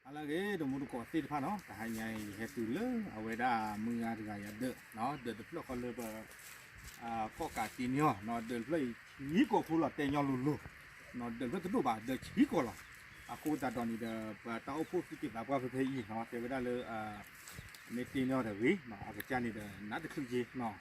ဟါလၢအဂ့ၤ တမူတကိးသ့ၣ်တဖၣ်နီၤ, တဟါညါအံၤ ယဟဲတုၤလၢအဝဲဒၣ်မုၢ်ဂၤတဂၤအံၤအဒၢး, ဒၢးတဖျၢၣ်ဃီလၢပ ကီၣ်ကးတ့န့ၢ်အီၤ, ဒၢးတဖျၢၣ်အံၤ ဆံကီၢ်ဖိလီၤ တဲညီလိၤလိၤ, ဒၢးတဖျၢၣ်တဒိၣ်ဘၣ် ဒၢးဆံကီၢ်လီၤ. အဃိသတးဒီးန့ၣ်ဒီး ပတၢ်အိၣ်ဖှိၣ်သူၣ်က့သးပှၢ်ဖဲဖဲအံၤနီၤ တဲဝဲဒၣ်လၢ မ့ၢ်တ့န့ၢ်အီၤတဂ့ၤ အကစၢ်န့ၣ်ဒီး နးတချုးက့ၤနီၤ.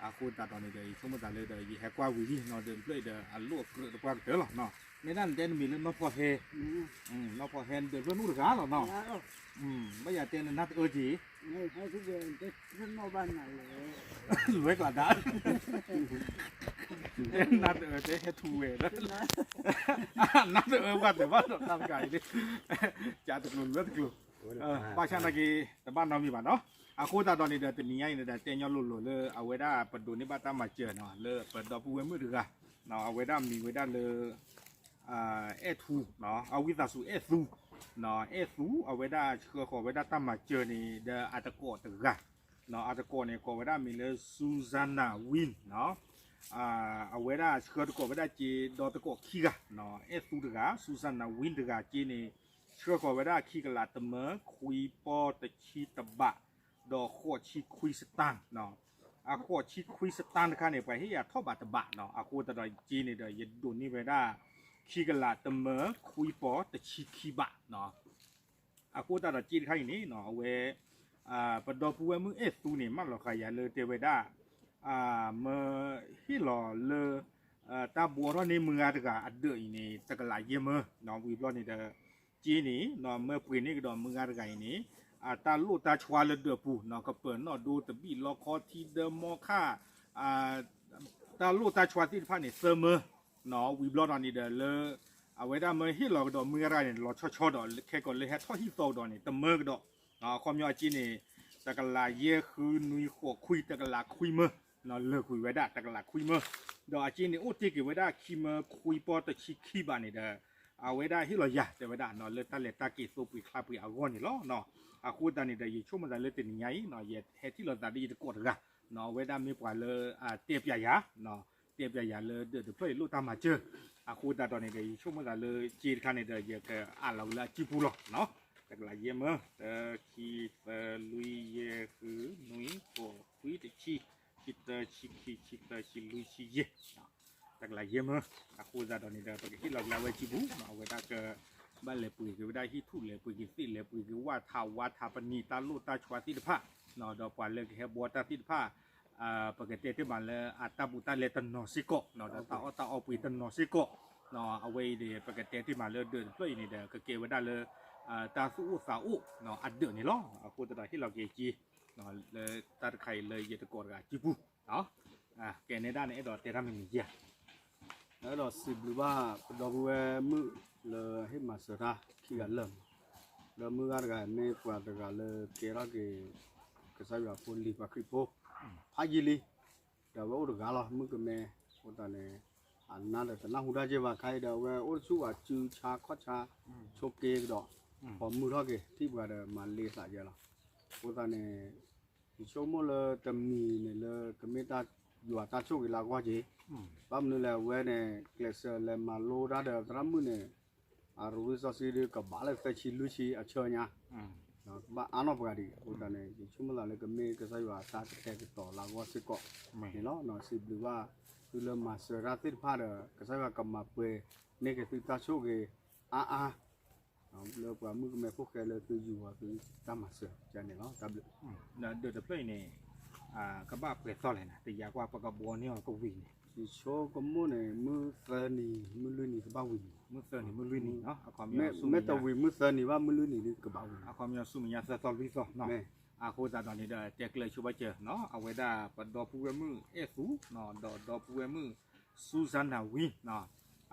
အဃိသတးဒီးန့ၣ်ဒီး ယဆိကမိၣ်သးလၢဒီး ယဟဲကွၢ်ဝံၤလံနီၤ, ဒၢးတဖျၢၣ်အံၤဒီး အလိၣ်အကြၢးတပှၢ်ကတၢၢ်လီၤနီၤ. နဲဒၣ်နတဲနမံၤလၢနီၢ်ဖီဟဲ, နီၢ်ဖီဟဲ ဒၢးတဖျၢၣ်နအိၣ်တဂၤလီၤနီၤ. ဘၣ်ယၤတဲနနၢ်တအၢက့ၤ လွဲကျးဒၣ် နၢ်တအၢတဲဟဲထူဝဲလၢ နၢ်တအၢပှၢ်တၢၢ်ဘၣ်ဒီးတၢ်တကးအံၤန့ၣ် ကးတကျိၤလွဲတကျိၤ ဘၣ်ဆၣ်နာ်က့ တဘၣ်နီတမံၤဘၣ်နီၤ. အဃိသတးဒီးန့ၣ်ဒီး တနံၤညါအံၤန့ၣ်ဒီး တဲညီလိၤလိၤလၢအဝဲဒၣ်ပဒိးန့ၢ်ဘၣ်တၢ်မၤစၢၤနီၤ လၢပဒီပုၢ်ဝဲၢ်မုၣ်တဂၤ, အဝဲဒၣ်မံၤဝဲဒၣ်လၢ အဲၣ်ထူ, အဝံသးစူၤအဲၣ်သူ, အဲၣ်သူ အဝဲဒၣ်ဆှၢဃီၤဝဲဒၣ်တၢ်မၤစၢၤန့ၣ် ဒီးအတကိးတဂၤ, အတကိးန့ၣ် ကိးဝဲဒၣ်မံၤလၢ Susanna Win နီၤ. အဝဲဒၣ်ဆှၢတကိးဝဲဒၣ်က့ၤဒီးတကိးခံဂၤ, အဲၣ်သူတဂၤ Susanna Win တဂၤက့ၤန့ၣ် ဆှၢဃီၤဝဲဒၣ်ခံကလးတမၢ ခွံပီၢ်တဆံတဘး ဒီးဃိးဆံခွံစတၢၣ်နီၤ. အဃိးဆံခွံစတၢၣ်တခါန့ၣ် ပှၤဟ့ၣ်ယၤထီၣ်ဘးတဘးနီၤ. အဃိသတးဒီးက့ၤန့ၣ်ဒီး ယဒိးန့ၢ်ဝဲဒၣ် ခံကလးတမၢ ခွံပီၢ်တဆံခံဘးနီၤ. အဃိသတးဒီးက့ၤတခါအံၤန့ၣ် အဝဲ ပဒီပုၢ်ဝဲၢ်မုၣ်အဲၣ်သူန့ၣ် မၢလီၤဃာ်ယၤလၢတဲဝဲဒၣ် မၢဟ့ၣ်လီၤလၢ တၢ်ဘှီထီၣ်န့ၢ်မုၢ်ဂၤတဂၤအဒၢးအံၤန့ၣ် တကလးယဲၢ်မၢ, ဝံၤဘျီန့ၣ်ဒီး က့ၤန့ၣ် မၢပှ့ၤန့ၢ်ကဒီးမုၢ်ဂၤတဂၤအံၤန့ၣ် အတၢ်လိၣ်တၢ်ဆှါလၢဒၢးပူၤ ကပၢၤနီၣ်ဒိတဘ့ၣ်လီခီထံဒၢမီခၣ် တၢ်လိၣ်တၢ်ဆှါသ့ၣ်တဖၣ်န့ၣ် သၢမၢ, ဝံၤဘျီဒီးန့ၣ်ဒီးလၢ အဝဲဒၣ်မၢဟ့ၣ်လီၤကဒီးမုၢ်ဂၤတဂၤန့ၣ် လီၤဆီဆီဒီး ခဲကိာ်လၢဟဲထီၣ်ဟံၣ်သီကဒီးန့ၣ် တမၢကဒီး, အခီပညီအက့ၤန့ၣ် တကလးယဲၢ်ဃုနွံဃိးခွံ တကလးခွံမၢ, လၢာ်ကွံာ်ဝဲဒၣ် တကလးခွံမၢ, ဒီးအက့ၤန့ၣ်အိၣ်တ့ၢ်က့ၤဝဲဒၣ်ခံမၢ ခွံပီၢ်တဆံခံဘးန့ၣ်ဒီး အဝဲဒၣ်ဟ့ၣ်လီၤယၤတဲဝဲဒၣ် လၢတၢ်လဲၤတၢ်က့ၤသိပှ့ၤချါပှ့ၤအဂီၢ်န့ၣ်လီၤ. အဃိသတးန့ၣ်ဒီး ယဆိကမိၣ်သးလၢတနံၤညါအံၤ ယဟဲထံၣ်လိာ်သးဒီးယတကိးတဂၤ အဝဲဒၣ်မ့ၢ်ပှၤလၢ တဲပျးယၤ တဲပျးယၤလၢဒၢးတဖျၢၣ်အံၤလိၣ်တၢ်မၤစၢၤ, အဃိသတးဒီးန့ၣ်ဒီး ယဆိကမိၣ်သးလၢက့ၤတခါန့ၣ်ဒီး ယကအးလီၤဝဲလၢအစုပူၤလီၤ. တကလးယဲၢ်မၢ, တၢ ခံ သၢ လွံၢ် ယဲၢ် ဃု နွံ ဃိး ခွံ တဆံ ဆံတၢ ဆံခံ ဆံသၢ ဆံလွံၢ် ဆံယဲၢ် တကလးယဲၢ်မၢ, အဃိသတးဒီးန့ၣ်ဒီး ပကဟ့ၣ်လီၤက့ၤလၢအဝဲစုပူၤ, အဝဲဒၣ်က ဘၣ်လဲၤပှ့ၤက့ၤဝဲဒၣ်ဟံၣ်ထူၣ် လဲၤပှ့ၤက့ၤသ့ၣ် လဲၤပှ့ၤက့ၤဝၣ်ထး ဝါထးပနံာ် တၢ်လိၣ်တၢ်ဆှါသ့ၣ်တဖၣ်, ဒီးပှၤလၢကဟဲဘှီတၢ်သ့ၣ်တဖၣ် ပကတဲတ့ၢ်မးလၢအတၢ်ဘူးတၢ်လဲတနီၤစ့ၢ်ကီး, ဒီးတၢ်အီၣ်တၢ်အီပှ့ၤတနီၤစ့ၢ်ကီး, အဝဲအံၤန့ၣ် ပကတဲတ့ၢ်မးလၢဒၢးတဖျၢၣ်အံၤန့ၣ်ဒီး ကကဲဝဲဒၣ်လၢ တၢ်သူၣ်အိၣ်သးအိၣ်အဒၢးန့ၣ်လီၤ. အဃိသတးဒီးဟ့ၣ်လီၤက့ၤက့ၤ လၢတၢ်တခါအံၤလၢယတကိးတဂၤစုပူၤ, ကဲနဲဒၣ်န့ၣ် အဲၣ်ဒိးတဲတၢ်မံၤမံၤယဲၢ် အဲၣ်ဒိးစံးဘျုးဘၣ်ပဒီပုၢ်ဝဲၢ်မုၣ်လၢဟ့ၣ်မၤစၢၤတၢ်ခံဂၤလၢာ်မး, ဒီးမုၢ်ဂၤတဂၤမ့ၢ်ပှၤတဂၤလၢကဲထီၣ်က့ၤ ကစၢ်ယွၤဖိလံၤပှၤခရံာ်ဖိ ဖးယံာ်လံ, ဒီးအဝဲအိၣ်တဂၤလီၤ မုၣ်ကမဲ, အဃိသတးန့ၣ် အနါဒီးတနၢ်ဟူတၢ်က့ဘၣ် ခါအံၤဒီးအဝဲအိၣ်တဆူၣ်ဘၣ်စုဆါခီၣ်ဆါ ဆိးက့ကဒီး ပိာ်မုၣ်ထီၣ်က့ၤ ထံၣ်ပှၤဒီးမၤလ့သးယဲလီၤ. အဃိသတးန့ၣ် ယဆိကမိၣ်လၢတမံၤန့ၣ်လၢကမ့ၢ်တၢ်ယွၤတၢ်ဆိၣ်ဂ့ၤလၢအဂီၢ်က့ၤ, ဘၣ်မနုၤလဲၣ် အဝဲန့ၣ် ကျဲးစၢးလဲၤမၤလိတၢ်ဒီးသရၣ်မုၣ်န့ၣ် အရူဝံစီဆှံဒီးကဘၣ်လၢသၢဆံလွံၢ်ဆံအဆၢညါ, ကဘၣ်အါနီၢ်ပှၤဒံး, အဃိသတးန့ၣ် ယဆိကမိၣ်သးလၢကမ့ၢ်ကစၢ်ယွၤတၢ်ကတဲာ်ကတီၤလၢအဂီၢ်စ့ၢ်ကီးန့ၣ်လီၤ. စံးဘျုးဘၣ်သုလၢမၤစၢၤတၢ်သ့ၣ်တဖၣ်ဒီး ကစၢ်ယွၤကမၤပှဲၤန့ၢ်က့ၤသုတၢ်ဆိၣ်ဂ့ၤအါအါ လၢပှၤမုၣ်ကမဲဖိဃဲလၢသုယူၤအီၤသုတၢ်မၤစၢၤန့ၣ်လီၤ. တၢ်ဘျုး ဒီးဒၢးတဖျၢၣ်အံၤန့ၣ် ကဘၣ်ပှဲၤသီလဲၣ်န့ၣ် တယၤကွၢ်ပကဘှီန့ၢ်အီၤကဝံၤန့ၣ် ယဆိကမိၣ်န့ၣ် မုၢ်သၢနံၤ မုၢ်လွံၢ်နံၤကဘၣ်ဝံၤန့ၣ် မုၢ်သၢနံၤ မုၢ်လွံၢ်နံၤ မ့ၢ်တဝံၤမုၢ်သၢနံၤဘၣ် မုၢ်လွံၢ်နံၤဒ်ကဘၣ်ဝံၤ အခီပညီဆူမဲာ်ညါသၢသီလွံၢ်သီနီၤ. အဃိသတးဒီးန့ၣ်ဒီး တဲကျၢၤဆိဘၣ်စၢၤနီၤ အဝဲဒၣ်ပဒီပုၢ်ဝဲၢ်မုၣ်အဲၣ်သူ ဒီးဒီပုၢ်ဝဲၢ်မုၣ် စူစၢနၤဝံ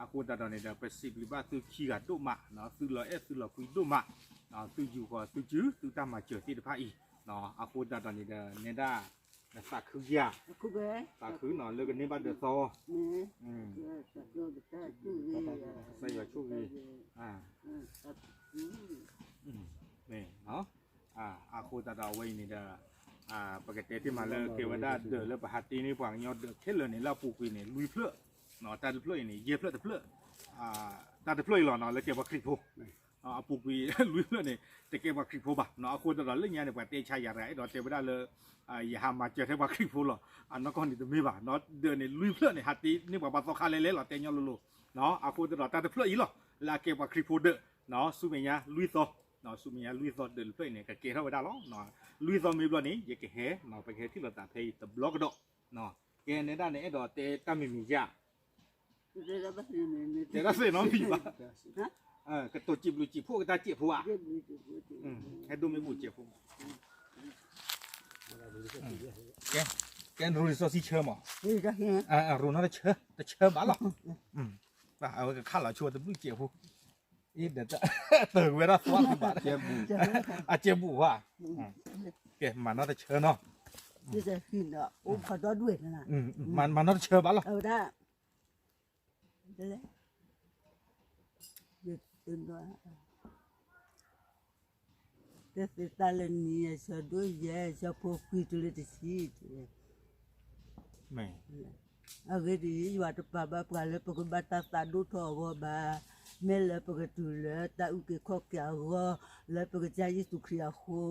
အဃိသတးဒီးန့ၣ်ဒီး ပစံးဘျုးဘၣ်သုခံဂၤဒိၣ်မး သုလီၤအဲၣ်သုလီၤကွံဒိၣ်မး သုယူၤဃီၤသုစု သုတၢ်မၤစၢၤသ့ၣ်တဖၣ်အံၤ အဃိသတးဒီးန့ၣ်ဒီး နဲဒၣ် နသးခုယၤ သးခုနီၤ လၢကန့ၢ်ဘၣ်ဒၢးသီ ကစၢ်ယွၤဆိၣ်ဂ့ၤ မ့ၢ် အဃိသတးဒီးအဝဲအံၤန့ၣ်ဒီး ပကတဲတ့ၢ်မးလၢကဲဝဲဒၣ်ဒၢးလၢပဟးတ့န့ၢ်ပှၤကညီဒၢးခဲလၢာ်န့ၣ် လၢအပူၤကွံာ်န့ၣ် လွံၢ်ဖျၢၣ် တၢ်တဖျၢၣ်အံၤန့ၣ် ယဲၢ်ဖျၢၣ်တဖျၢၣ် တၢ်တဖျၢၣ်အံၤလီၤနီၤ လၢကဲပှၤခရံာ်ဖိ အပူၤကွံာ်လွံၢ်ဖျၢၣ်န့ၣ် တကဲပှၤခရံာ်ဖိဘၣ်. အဃိသတးဒီးလၢညါန့ၣ် ပှၤတဲဆါယၤတဂၤ အဲၣ်ဒိးတဲဝဲဒၣ်လၢ ယဟးမၤစၢၤထဲပှၤခရံာ်ဖိလီၤ. အနီၢ်ကီၢ်န့ၣ်တမ့ၢ်ဘၣ်. ဒၢးန့ၣ်လွံၢ်ဖျၢၣ်န့ၣ် ဟးတ့န့ၢ်ပှၤဘၣ်သီခါလဲၣ်လဲၣ်လီၤ တဲညီလိၤလိၤ. အဃိသတးဒီးတၢ်တဖျၢၣ်အံၤလီၤ လၢအကဲပှၤခရံာ်ဖိဒၢး ဆူမဲာ်ညါလွံၢ်သီ, ဆူမဲာ်ညါလွံၢ်သီဒၢးတဖျၢၣ်အံၤန့ၣ် ကကဲထီၣ်ဝဲဒၣ်လီၤ. လွံၢ်သီမ့ၢ်ဘျီန့ၣ် ယကဟဲ ပကဟဲထံၣ်လိာ်သးဖဲအံၤတဘျီကဒီး. ကဲနဲဒၣ်န့ၣ် အဲၣ်ဒိးတဲတၢ်မံၤမံၤယါ တဲတၢ်သ့ၣ်နီတမံၤဘၣ်. ကတိၤစံးဘျုးစံးဖှိၣ်ကတၢ်စဲးဖိဧါ. ဟဲဒိၣ်မ့ၢ်ဘူၣ်စဲးဖိ ကဲ ကဲရိၤလံာ်စီဆှံဆၢမး, ရိၤနီတဆၢ တဆၢဘၣ်လီၤ. အဝဲကခးလီၤဆိတဘျုးစဲးဖိ, အ့ၣ်ဒီး တၢ်ဝဲဒၣ်သွါဘၣ်, အစဲးဘူၣ်ဘၣ်, ကဲ မၤနီတဆၢနီၤ, မၤနီတဆၢဘၣ်လီၤ. တသ့တၢ်လၢနံၤ ဆၢဒိၣ်ယဲ ဆၢဖိခွံတုၤလၢတဆံ, အဂ့ၢ်ဒ်အံၤ, ယွၤတပာ်ဘၣ်ပှၤလၢပကဘၣ်တၢ်သးဒိၣ်ထီၣ်အဂီၢ်ဘၣ်, မ့ၢ်လၢပကတုၤလၢတၢ်အုၣ်က့ၤခီၣ်က့ၤအဂီၢ်, လၢပကစၢ်ယ့ၣ်ၡူးခရံာ်အဃိ,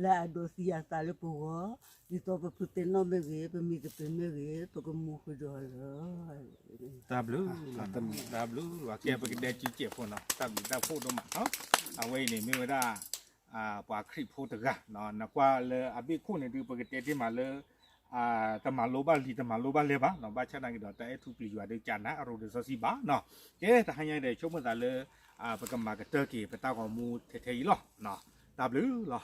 လၢအဒိးသံအသးလၢပဂီၢ်, ဒ်သိးပဖုသ့ၣ်နီၣ်မ့ၢ်ဂ့ၤ, ပမံၤသပ့ၤမ့ၢ်ဂ့ၤ, ပကမူဃုာ်ဒီးလီၤ. တၢ်ဘျုး, တၢ်ဘျုး, ကဲပကဒဲကံစဲးဖိနီၤ, တၢ်ဘျုးတၢ်ဖှိၣ်ဒိၣ်မးနီၤ, အဝဲအံၤန့ၣ်မ့ၢ်ဝဲဒၣ် ပှၤခရံာ်ဖိတဂၤ, နကွၢ်လၢအဘ့ၣ်ခိၣ်န့ၣ်ဒုး ပကတဲတ့ၢ်မးလၢ တမၤလိဘၣ်လံာ်တမၤလိဘၣ်လဲၢ်ဘၣ်, ဘၣ်ဆၣ်သနာ်က့ဒီး တၢ်အဲၣ်ထူၣ်ပျံၤယွၤဒီးကနၣ်အရိၤဒၢးစီဆှံဘၣ်နီၤ. ကဲ တဟါညါဒီး ဆိကမိၣ်သးလၢ ပကမၤကတၢၢ်က့ၤ ပတၢ်ဂီၤမူထဲထဲအံၤလီၤ. တၢ်ဘျုးလီၤ.